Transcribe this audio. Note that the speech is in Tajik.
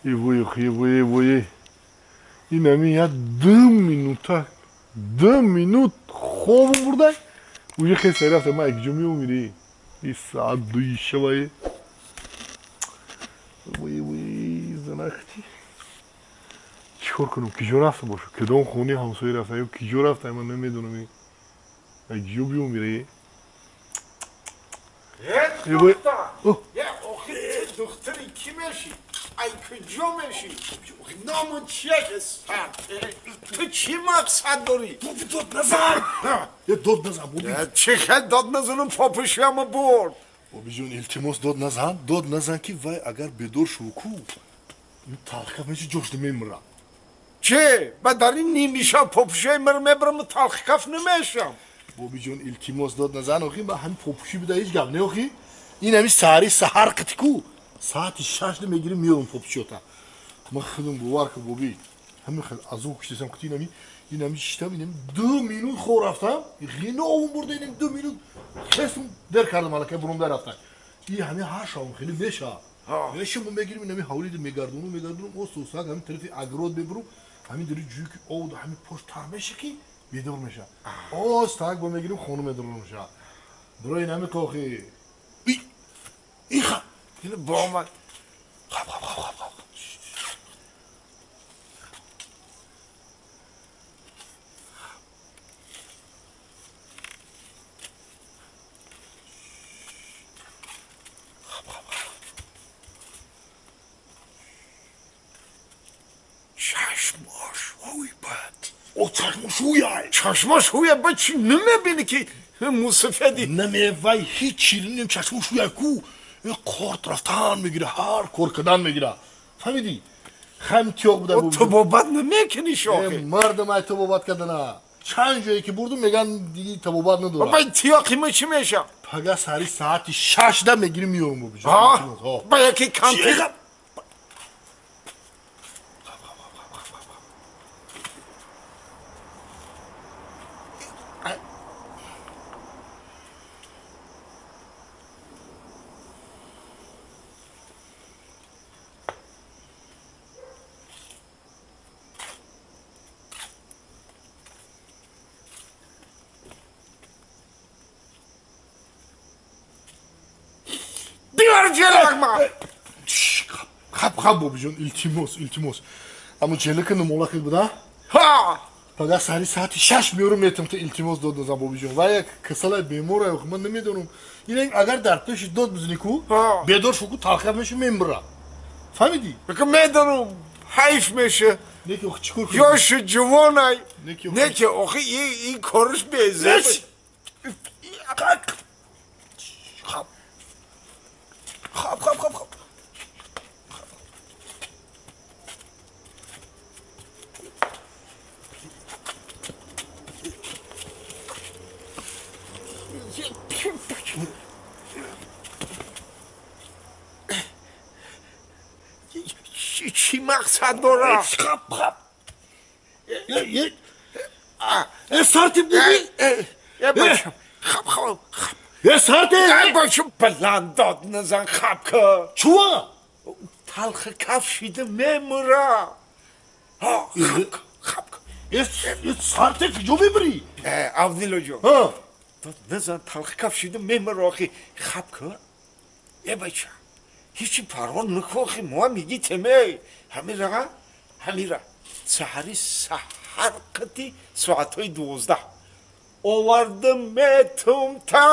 Ивой, ивой, ивой. Инами я 2 минута, 2 минут хобам бурдай. Уже хеста рафта, ма якҷо меомири. И саат 2-и шавае. Вой, вой, занахти. Чикор кунам, киҷо рафта боша? Кадом хонаи ҳамсоя рафта ё киҷо рафта, ман намедонам. Якҷо биомири. Ивой. Духтари кӣ мешӣ? Ай куҷо мешӣ? Ному чия ки сарте? Ту чӣ мақсад дорӣ? Боби, дод назан! Е, дод назан, боби. Чӣ хел дод назанам, попушиама бурд. Бобиҷон, илтимос, дод назан, дод назан, ки вай агар бедор шув ку, талхикаф меши, ҷошда мемира. Чӣ? Ба дар ин ними шаб попушиаи маро мебараму талхикаф намешам. Бобиҷон, илтимос, дод назан, охи, ба ҳамин попушӣ буда ҳеҷ гап не, охи. Ин ҳами саҳари саҳар қити ку, саати 6 мегирим, меёрам попушиёта. Ман худам, бовар кун, боби, ҳамин хел азоб киштасам, қити инами шиштам, инами 2 минут хоб рафтам, ғиновум бурда, инами 2 минут хестум, дер кардам, аллакай бурумда рафтам. И ҳами ҳар шавам хеле меша. Меша, мо мегирим, инами ҳавлида мегардонум, мегардонум, ососак ҳамин тарафи огород мебурум, ҳамин дари ҷӯи ки об ҳамин пош тар меша, ки бедор меша. Остак бо мегирим, хона медорам ша. Барои инами кохи. Иха. Ин бомад. Хаб, хаб, хаб, хаб, хаб. Чашмош ҳуй бад. О, чашмош ҳуяй. Чашмош ҳуя, ба чӣ намебинӣ ки мусафеди? Намевай, ҳеҷ чиринем, чашмош ҳуяй ку. Корт рафтан мегира, ҳар кор кардан мегира. Фаҳмидӣ? Хам тиёқ буда. Табобат намекунӣ, шохи? Мардам ай табобат кардана. Чанд ҷое ки бурдум, меган диги табобат надорад. Ба тиёқи ма чӣ меша? Пага сари саати 6-да мегирим, меёрам, бобиҷон. Ба яки кампир. Биёр ҷелакма. Хаб, хаб, бобиҷон, илтимос, илтимос. Аммо ҷелака намолақид буда? Ҳа. Пага сари саати 6 меёрам, метам, та илтимос, дод назан, бобиҷон. Вай як касалай, беморай, ман намедонам. Ин агар дар пеши дод бизани ку, бедор шу ку, талхият меша, мемира. Фаҳмидӣ? Бика, медонам, ҳайф меша. Неки охи чӣ кор кунем? Ёшу ҷувонай. Неки охи- Неки охи ин кориш безеб. Хаб. Хаб, хаб, хаб, хаб. Чӣ мақсад дора? Хаб, хаб. Е, е. Е, сарти, буби. Е, бачам, хаб, хаб, хаб. Е, сарти. Е, бачам, баланд дод назан, хаб ка. Чуа? Талхи каф шида мемура. Хаб ка, хаб ка. Е, е, сарти, куҷо мебирӣ? Авдило ҷон. Ҳа. Дод назан, талхи каф шида мемура, охи, хаб ка. Е, бача, ҳечи парво накохи, мо миги теме ҳамира, ҳамира саҳари саҳар қати соатҳои 12 овардам, метумта.